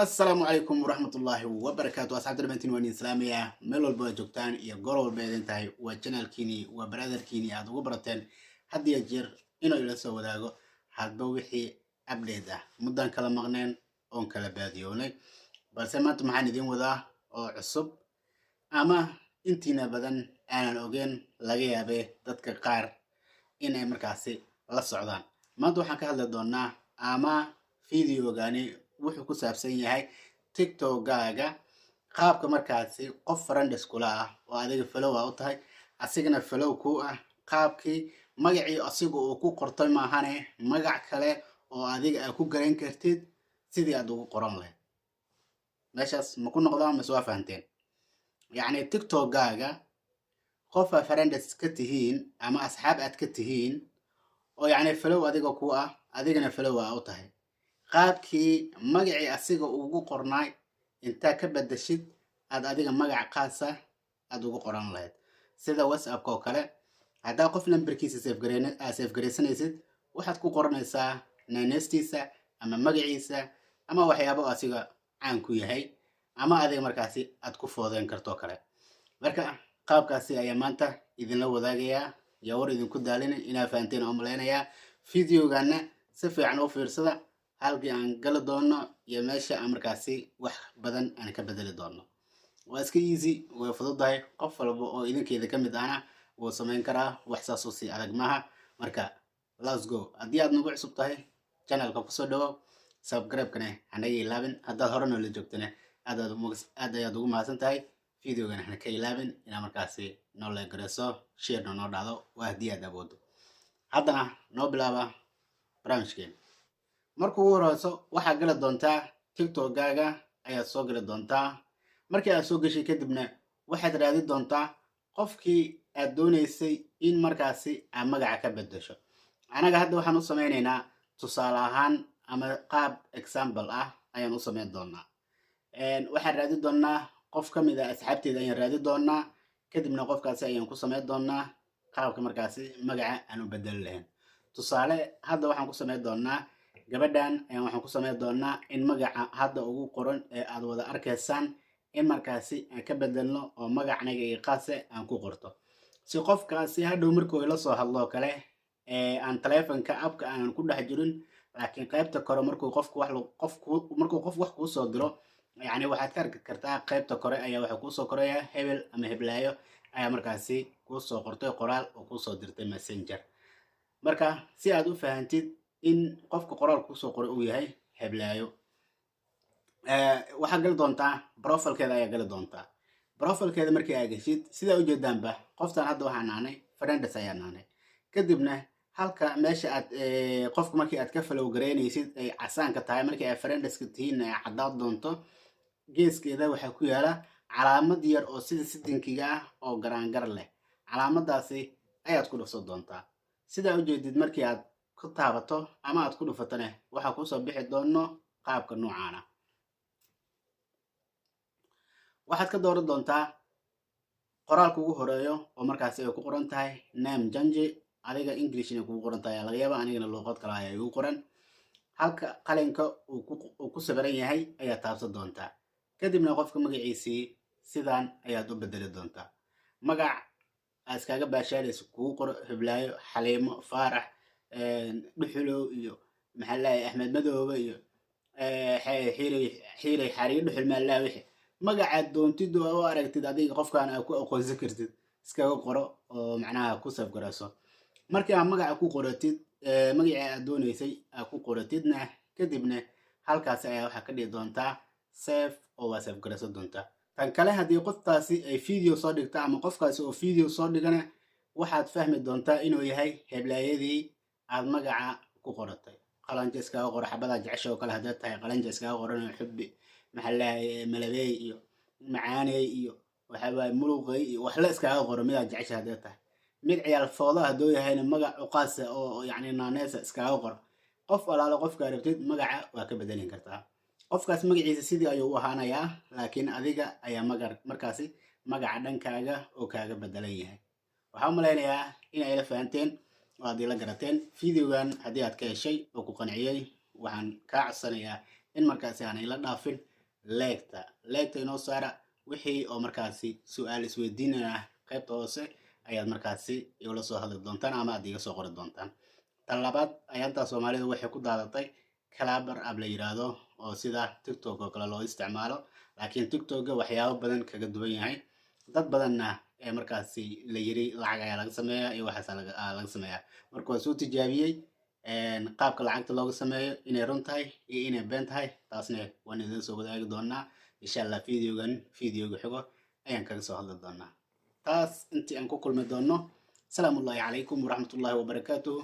Asalaamu calaykum waraxmatullaahi wabarakaatu. Asxaabta dhamantiin, waan idin salaamayaa meel walba aad joogtaan iyo goor walba idin tahay. Waa channelkiini, waa brotherkiini aad ugu barateen had iyo jeer inuu ila soo wadaago hadba wixii update ah. Muddaan kala maqneen oon kala baadiyownay, balse maanta maxaan idiin wadaa oo cusub ama intiina badan aanan ogeyn, laga yaabee dadka qaar inay markaasi la socdaan? Maanta waxaan ka hadli doonaa ama videogani wuxuu ku saabsan yahay TikTokgaaga, qaabka markaasi qof friends kula ah oo adiga follow u tahay, asigana follow ku ah, qaabkii magacii asiga uu ku qortay maahane magac kale oo adiga aad ku garan kartid sidii aad ugu qoran lahayd. Meeshaas ma ku noqdaa mase waa fahanteen? Yacni TikTokgaaga qof aa friends ka tihiin ama asxaab aad ka tihiin oo yacni follow adiga ku ah, adigana follow aa u tahay, qaabkii magacii asiga ugu qornaay intaa ka bedeshid aad adiga magac qaasa aad ugu qoran lahayd, sida WhatsAppka oo kale. Haddaa qof nambarkiisa aad save garaysanaysid, waxaad ku qoranaysaa naaneystiisa ama magaciisa ama waxyaabo asiga caan ku yahay ama adiga markaasi aad ku foodeen karto kale. Marka qaabkaasi ayaa maanta idinla wadaagayaa. Yaa war idinku daalin, inaa fahanteen oo malaynayaa. Videogana si fiican u fiirsada, halkii aan gali doono iyo meesha aan markaasi wax badan aan ka bedeli doono. Waa iska easy, way fududahay. Qof walba oo idinkeeda ka mid ahna wuu samayn karaa, wax saas oo sii adag maaha. Marka let's go. Haddii aad nagu cusub tahay channelka, kusoo dhawow, subscribe-kana hanaga ilaabin. Haddaad hore noola joogtana, aad ayaad ugu mahadsan tahay. Videogana hana ka ilaabin inaad markaasi noo like garayso, sharena noo dhacdo, waa haddii aad awoodo. Haddana noo bilaaba barnaamijkeena. Marka ugu horeyso waxaad gali doontaa TikTokgaaga ayaad soo gali doontaa. Markii aad soo gashay kadibna, waxaad raadi doontaa qofkii aad dooneysay in markaasi aad magaca ka bedesho. Anaga hadda waxaan u sameyneynaa tusaale ahaan ama qaab example ah ayaan u sameyn doonaa. Waxaan raadi doonaa qof ka mid a asxaabteeda ayaan raadi doonaa, kadibna qofkaasi ayaan ku sameyn doonaa qaabka markaasi magaca aan u bedeli lahayn. Tusaale, hadda waxaan ku sameyn doonaa gabadhan ayaan waxaan ku sameyn doonaa in magaca hadda ugu qoran ee aad wada arkaysaan in markaasi aan ka bedelno oo magac aniga iyo qaase aan ku qorto, si qofkaasi hadhow markuu ila soo hadloo kale aan taleefonka appka aanan ku dhex jirin, laakiin qaybta kore markuu qofku wax qofku markuu qof wax kuu soo diro, yacni waxaad ka arki kartaa qaybta kore ayaa waxaa kuusoo koraya hebel ama heblaayo ayaa markaasi kuusoo qortay qoraal oo kuusoo dirtay Messenger. Marka si aad u fahantid in qofka qoraal kuusoo qoray uu yahay heblaayo, waxaad gali doontaa profilekeeda ayaa gali doontaa. Profilekeeda markii aad geshid, sidaa ujeedaanba, qoftan hadda waxaa naanay friends ayaa naanay. Kadibna halka meesha aad qofka markii aad ka follow garaynaysid ay casaanka tahay, markii aad friendska tihiin ay caddaad doonto, geeskeeda waxaa ku yaala calaamad yar oo sida settingiga ah oo garaangar leh. Calaamadaasi ayaad ku dhufsan doontaa. Sidaa ujeedid, markii aad ku taabato ama aad ku dhufatone, waxaa kuusoo bixi doono qaabka noocaana. Waxaad ka dooran doontaa qoraalka ugu horeeyo oo markaasi ay ku qoran tahay "name change". Adiga English inay kugu qoran tahay laga yaaba, anigana luuqad kale ayaa igu qoran. Halka qalinka uu ku sawiran yahay ayaad taabsan doontaa. Kadibna qofka magaciisii sidan ayaad u bedeli doontaa. Magac aad iskaga baashaalaysa kugu qoro: Hiblaayo, Xaliimo, Faarax, Dhuxulow iyo maxaa lahay, Axmed Madoobe iyo Xiiray, Xiiray, Xariir, Dhuxul, maalaa wixii magacaad doontid oo u aragtid adiga qofkan aad ku aqoonsan kartid iskaga qoro oo macnaha ku save garayso. Markii aad magaca ku qoratid, magacii aad dooneysay aad ku qoratidna, kadibna halkaasi ayaa waxaa ka dhigi doontaa save oo waa save garaysan doontaa. Tan kale, haddii qoftaasi ay video soo dhigta ama qofkaasi oo video soo dhigana, waxaad fahmi doontaa inuu yahay heblaayadii aad magaca ku qoratay. Qalanja iskaga qoro, xabadaa jecesha oo kale haddaad tahay, qalanja iskaga qoran, xubbi, maxaa lahay, malabeey iyo macaaney iyo waxa waaye muluqey iyo waxla iskaga qoro. Midaad jecesha haddaad tahay, mid ciyaal fooda hadduu yahayna, magac uqaasa oo yacni naaneesa iskaga qoro. Qof alaale qofkaa rabtid magaca waa ka bedelin kartaa. Qofkaas magaciisa sidii ayuu u ahaanayaa, laakiin adiga ayaa maga markaasi magaca dhankaaga oo kaaga bedelan yahay. Waxaan u malaynayaa in ay la fahanteen oo aad ila garateen. Videogan haddii aad ka heshay oo ku qanciyey, waxaan kaa codsanayaa In markaasi aan ila dhaafin like-ta, like-ta inoo saara. Wixii oo markaasi su-aal isweydiinaya, qaybta hoose ayaad markaasi igula soo hadli doontaan ama aad iga soo qori doontaan. Tan labaad, ayaantaa Soomaalida waxay ku daadatay Clapper app la yiraahdo, oo sida TikTok oo kale loo isticmaalo, laakiin TikToka waxyaabo badan kaga duwan yahay. Dad badanna ee markaasi la yiri lacag ayaa laga sameeyaa iyo waxaas laga sameeyaa. Marka waa soo tijaabiyey qaabka lacagta looga sameeyo, inay run tahay iyo inay been tahay, taasna waan idin soo wadaagi doonaa insha Allah. Videogan videoga xigo ayaan kaga soo hadli doonaa taas. Intii aan ku kulmi doono, salaamullahi calaykum waraxmatullahi wabarakaatuh.